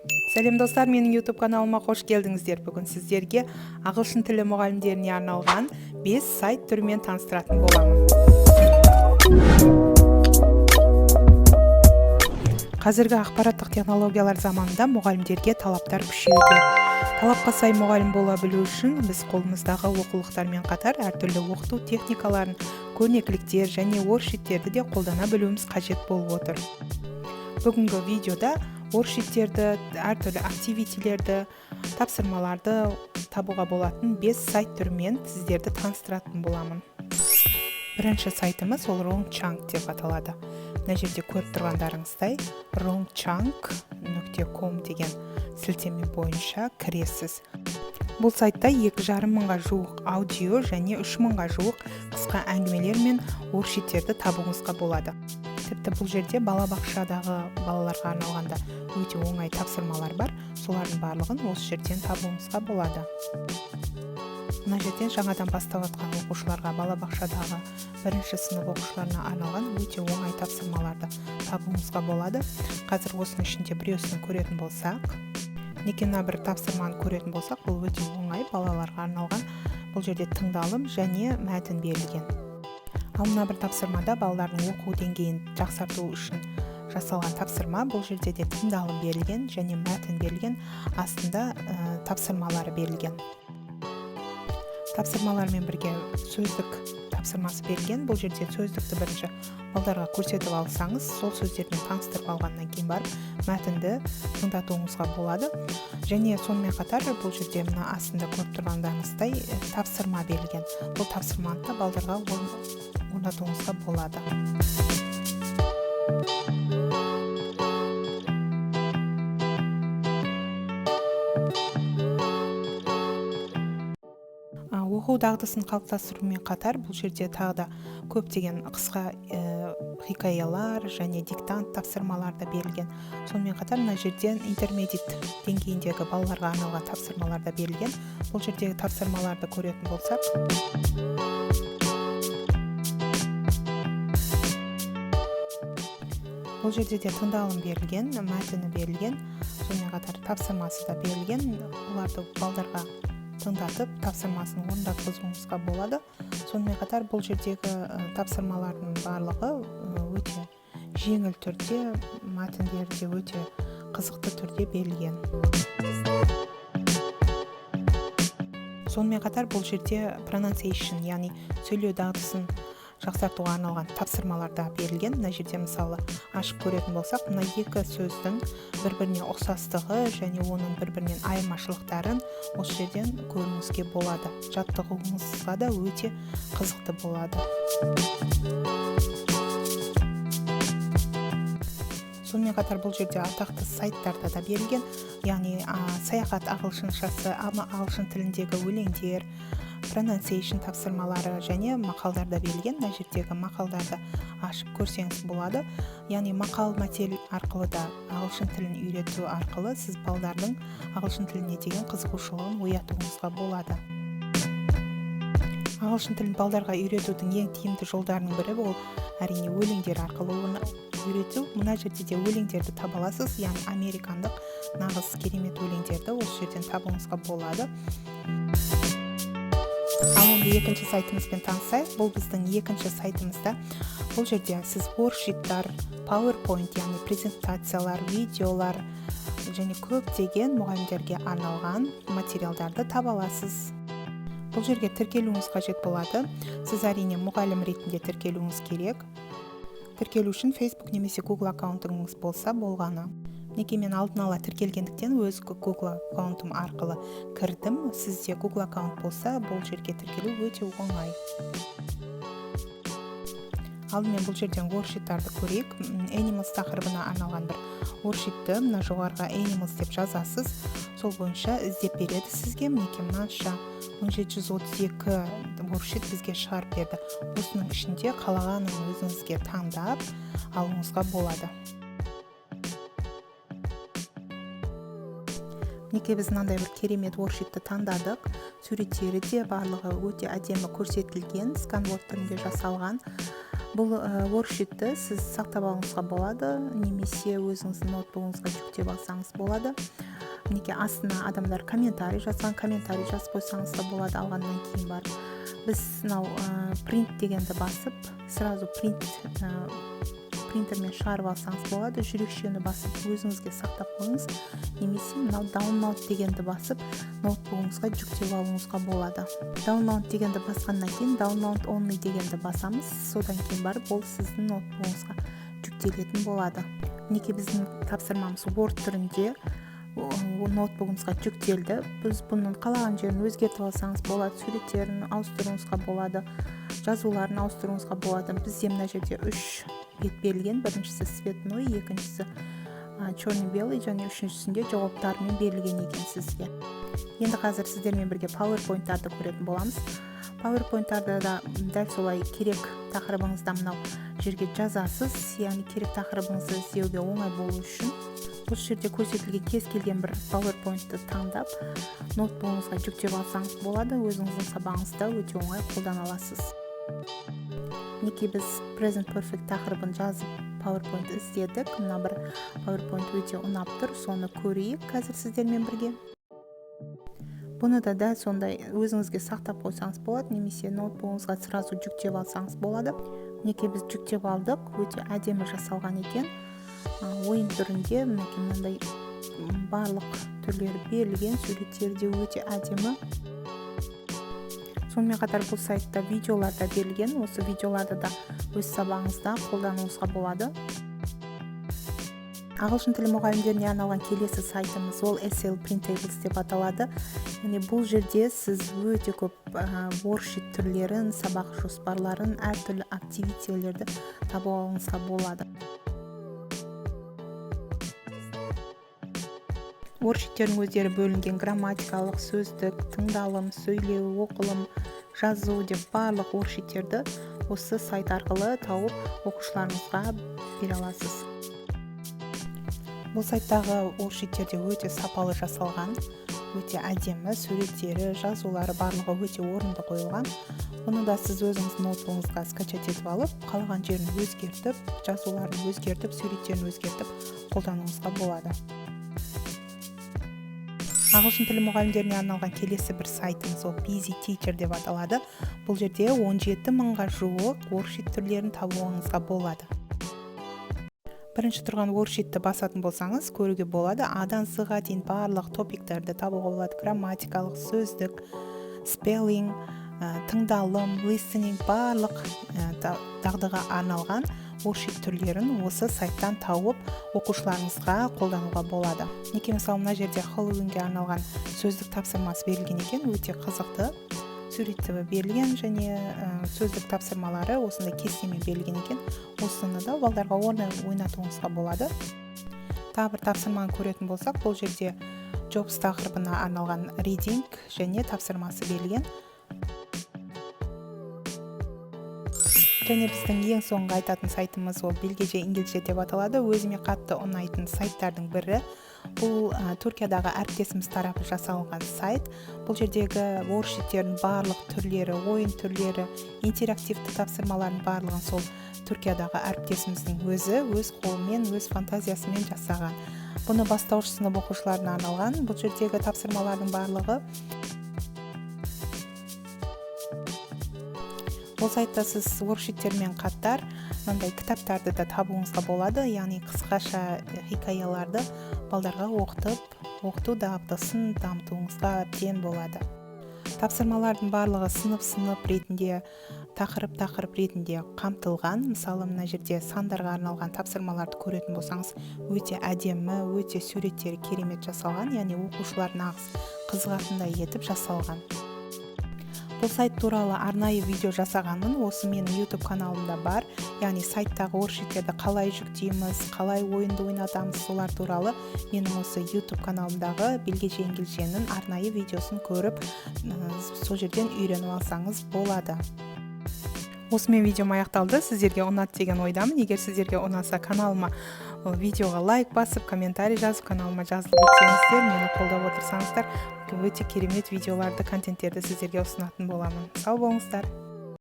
Сәлем, достар! Менің YouTube каналыма қош келдіңіздер. Бүгін сіздерге ағылшын тілі мұғалімдеріне арналған 5 сайт түрімен таныстыратын боламын. Қазіргі ақпараттық технологиялар заманында мұғалімдерге талаптар күшеюде. Талапқа сай мұғалім бола білу үшін біз қолымыздағы оқулықтармен қатар әртүрлі оқыту техникаларын, көрнекіліктер және worksheetтерді де қолдана білуіміз қажет болып отыр. Бүгінгі видеода worksheetтерді, әртүрлі activity-лерді, тапсырмаларды табуға болатын 5 сайт түрімен сіздерді таныстыратын боламын. Бірінші сайтымыз ол Wrongchunk деп аталады. Мына жерде көріп тұрғандарыңыздай, wrongchunk.com деген сілтеме бойынша кіресіз. Бұл сайтта 2,5 мыңға жуық аудио және 3000-ға жуық қысқа әңгімелер мен worksheetтерді табуыңызға болады. Тіпті бұл жерде балабақшадағы балаларға арналған да өте оңай тапсырмалар бар. Солардың барлығын осы жерден табуыңызға болады. Мына жерден жаңадан бастап жатқан оқушыларға, балабақшадағы бірінші сынып оқушыларына арналған өте оңай тапсырмаларды табуыңызға болады. Қазір осының ішінде біреусін көретін болсақ, мінекей, мына бір тапсырманы көретін болсақ, бұл өте оңай, балаларға арналған. Бұл жерде тыңдалым және мәтін берілген. Ал мына бір тапсырмада балалардың оқу деңгейін жақсарту үшін жасалған тапсырма. Бұл жерде де тыңдалым берілген және мәтін берілген, астында тапсырмалары берілген. Тапсырмалармен бірге сөздік тапсырмасы берілген. Бұл жерде сөздікті бірінші балдарға көрсетіп алсаңыз, сол сөздермен таныстырып алғаннан кейін барып мәтінді тыңдатуыңызға болады. Және сонымен қатар бұл жерде мына астында көріп тұрғандарыңыздай, тапсырма берілген. Бұл тапсырманы да балдарға орнатуыңызға болады. Оқу дағдысын қалыптастырумен қатар бұл жерде тағы да көптеген қысқа хикаялар және диктант тапсырмалар да берілген. Сонымен қатар мына жерден intermediate деңгейіндегі балаларға арналған тапсырмалар да берілген. Бұл жердегі тапсырмаларды көретін болсақ, бұл жерде де тыңдалым берілген, мәтіні берілген, сонымен қатар тапсырмасы да берілген. Оларды балдарға тыңдатып, тапсырмасын орындатқызуыңызға болады. Сонымен қатар бұл жердегі тапсырмалардың барлығы өте жеңіл түрде, мәтіндері де өте қызықты түрде берілген. Сонымен қатар бұл жерде pronunciation, яғни сөйлеу дағдысын жақсартуға арналған тапсырмалар да берілген. Мына жерде, мысалы, ашып көретін болсақ, мына екі сөздің бір біріне ұқсастығы және оның бір бірінен айырмашылықтарын осы жерден көруіңізге болады. Жаттығуыңызға да өте қызықты болады. Сонымен қатар бұл жерде атақты сайттарда да берілген, яғни саяхат ағылшыншасы, ағылшын тіліндегі өлеңдер, pronunciation тапсырмалары және мақалдар да берілген. Мына жердегі мақалдарды ашып көрсеңіз болады. Яғни мақал мәтел арқылы да ағылшын тілін үйрету арқылы сіз балдардың ағылшын тіліне деген қызығушылығын оятуыңызға болады. Ағылшын тілін балдарға үйретудің ең тиімді жолдарының бірі ол, әрине, өлеңдер арқылы оны үйрету. Мына жерде де өлеңдерді таба аласыз, яғни американдық нағыз керемет өлеңдерді осы жерден табуыңызға болады. Ал енді екінші сайтымызбен танысайық. Бұл біздің екінші сайтымызда. Бұл жерде сіз worksheеттар, PowerPoint, яғни презентациялар, видеолар және көптеген мұғалімдерге арналған материалдарды таба аласыз. Бұл жерге тіркелуіңіз қажет болады. Сіз, әрине, мұғалім ретінде тіркелуіңіз керек. Тіркелу үшін Facebook немесе Google аккаунтыңыз болса болғаны. Мінекей, мен алдын ала тіркелгендіктен өз Google аккаунтым арқылы кірдім. Сізде Google аккаунт болса, бұл жерге тіркелу өте оңай. Алдымен бұл жерден worksheеттарды көрейік. Animals тақырыбына арналған бір worksheetті мына жоғарыға animals деп жазасыз, сол бойынша іздеп береді сізге. Мінекей, мынанша 1732 worksheet бізге шығарып берді. Осының ішінде қалағанын өзіңізге таңдап алуыңызға болады. Мінекей, біз мынандай бір керемет worksheetті таңдадық. Суреттері де барлығы өте әдемі көрсетілген, сканворд түрінде жасалған. Бұл worksheetті сіз сақтап алуыңызға болады немесе өзіңіздің ноутбугыңызға жүктеп алсаңыз болады. Мінекей, астына адамдар комментарий жазған, комментарий жазып қойсаңыз да болады. Алғаннан кейін барып біз мынау print дегенді басып, сразу принтермен шығарып алсаңыз болады. Жүрекшені басып, өзіңізге сақтап қойыңыз немесе мынау download дегенді басып, ноутбугыңызға жүктеп алуыңызға болады. Download дегенді басқаннан кейін download only дегенді басамыз. Содан кейін барып ол сіздің ноутбугыңызға жүктелетін болады. Мінекей, біздің тапсырмамыз Word түрінде ноутбугымызға жүктелді. Біз бұның қалаған жерін өзгертіп алсаңыз болады, суреттерін ауыстыруыңызға болады, жазуларын ауыстыруыңызға болады. Бізде мына жерде үш бет берілген: біріншісі цветной, екіншісі черный белый және үшіншісінде жауаптарымен берілген екен сізге. Енді қазір сіздермен бірге PowerPoint-тарды көретін боламыз. PowerPoint-тарды да дәл солай керек тақырыбыңызда мынау жерге жазасыз, яғни керек тақырыбыңызды іздеуге оңай болу үшін осы жерде көрсетілген кез келген бір PowerPoint-ты таңдап, ноутбугыңызға жүктеп алсаңыз болады. Өзіңіздің сабағыңызда өте оңай қолдана аласыз. Мінекей, біз Present Perfect тақырыбын жазып, PowerPoint іздедік. Мына бір PowerPoint өте ұнап тұр, соны көрейік қазір сіздермен бірге. Бұны да дәл сондай өзіңізге сақтап қойсаңыз болады немесе ноутбугыңызға сразу жүктеп алсаңыз болады. Мінекей, біз жүктеп алдық. Өте әдемі жасалған екен, ойын түрінде. Мінекей, мынандай барлық түрлері берілген, суреттері де өте әдемі. Сонымен қатар бұл сайтта видеолар да берілген. Осы видеоларды да өз сабағыңызда қолдануыңызға болады. Ағылшын тілі мұғалімдеріне арналған келесі сайтымыз ол SL Printables деп аталады. Яғни бұл жерде сіз өте көп worksheet түрлерін, сабақ жоспарларын, әртүрлі activity лерді таба алуыңызға болады. Worksheet тердің өздері бөлінген: грамматикалық, сөздік, тыңдалым, сөйлеу, оқылым, жазу деп. Барлық worksheet терді осы сайт арқылы тауып, оқушыларыңызға бере аласыз. Бұл сайттағы worksheet тер де өте сапалы жасалған, өте әдемі, суреттері, жазулары, барлығы өте орынды қойылған. Бұны да сіз өзіңіздің ноутбугыңызға скачать етіп алып, қалаған жерін өзгертіп, жазуларын өзгертіп, суреттерін өзгертіп қолдануыңызға болады. Ағылшын тілі мұғалімдеріне арналған келесі бір сайтымыз ол Busy Teacher деп аталады. Бұл жерде 17 мыңға жуық worksheet түрлерін табуыңызға болады. Бірінші тұрған worksheet ті басатын болсаңыз, көруге болады, А-дан З-ға дейін барлық topic терді табуға болады: грамматикалық, сөздік, spelling, тыңдалым, listening, барлық дағдыға арналған worksheet түрлерін осы сайттан тауып, оқушыларыңызға қолдануға болады. Мінекей, мысалы, мына жерде Хэллоуинге арналған сөздік тапсырмасы берілген екен. Өте қызықты суреті берілген және сөздік тапсырмалары осындай кестемен берілген екен. Осыны да балдарға ойнатуыңызға болады. Тағы бір тапсырманы көретін болсақ, бұл жерде jobs тақырыбына арналған reading және тапсырмасы берілген. Және біздің ең соңғы айтатын сайтымыз ол Билгеже Ингилизче деп аталады. Өзіме қатты ұнайтын сайттардың бірі. Бұл Түркиядағы әріптесіміз тарапы жасалынған сайт. Бұл жердегі worksheet тердің барлық түрлері, ойын түрлері, интерактивті тапсырмалардың барлығын сол Түркиядағы әріптесіміздің өзі өз қолымен, өз фантазиясымен жасаған. Бұны бастауыш сынып оқушыларына арналған бұл жердегі тапсырмалардың барлығы. Бұл сайтта сіз worksheet термен қатар мынандай кітаптарды да табуыңызға болады, яғни қысқаша хикаяларды балдарға оқытып, оқыту дағдысын дамытуыңызға әбден болады. Тапсырмалардың барлығы сынып сынып ретінде, тақырып тақырып ретінде қамтылған. Мысалы, мына жерде сандарға арналған тапсырмаларды көретін болсаңыз, өте әдемі, өте суреттері керемет жасалған, яғни оқушылар нағыз қызығатындай етіп жасалған. Бұл сайт туралы арнайы видео жасағанмын, осы менің YouTube каналымда бар. Яғни сайттағы worksheet терді қалай жүктейміз, қалай ойынды ойнатамыз, солар туралы менің осы YouTube каналымдағы Билгеже Ингилизченің арнайы видеосын көріп, сол жерден үйреніп алсаңыз болады. Осымен видеом аяқталды. Сіздерге ұнады деген ойдамын. Егер сіздерге ұнаса, каналыма, видеоға лайк басып, комментарий жазып, каналыма жазылып өтсеңіздер, мені қолдап отырсаңыздар, өте керемет видеоларды, контенттерді сіздерге ұсынатын боламын. Сау болыңыздар!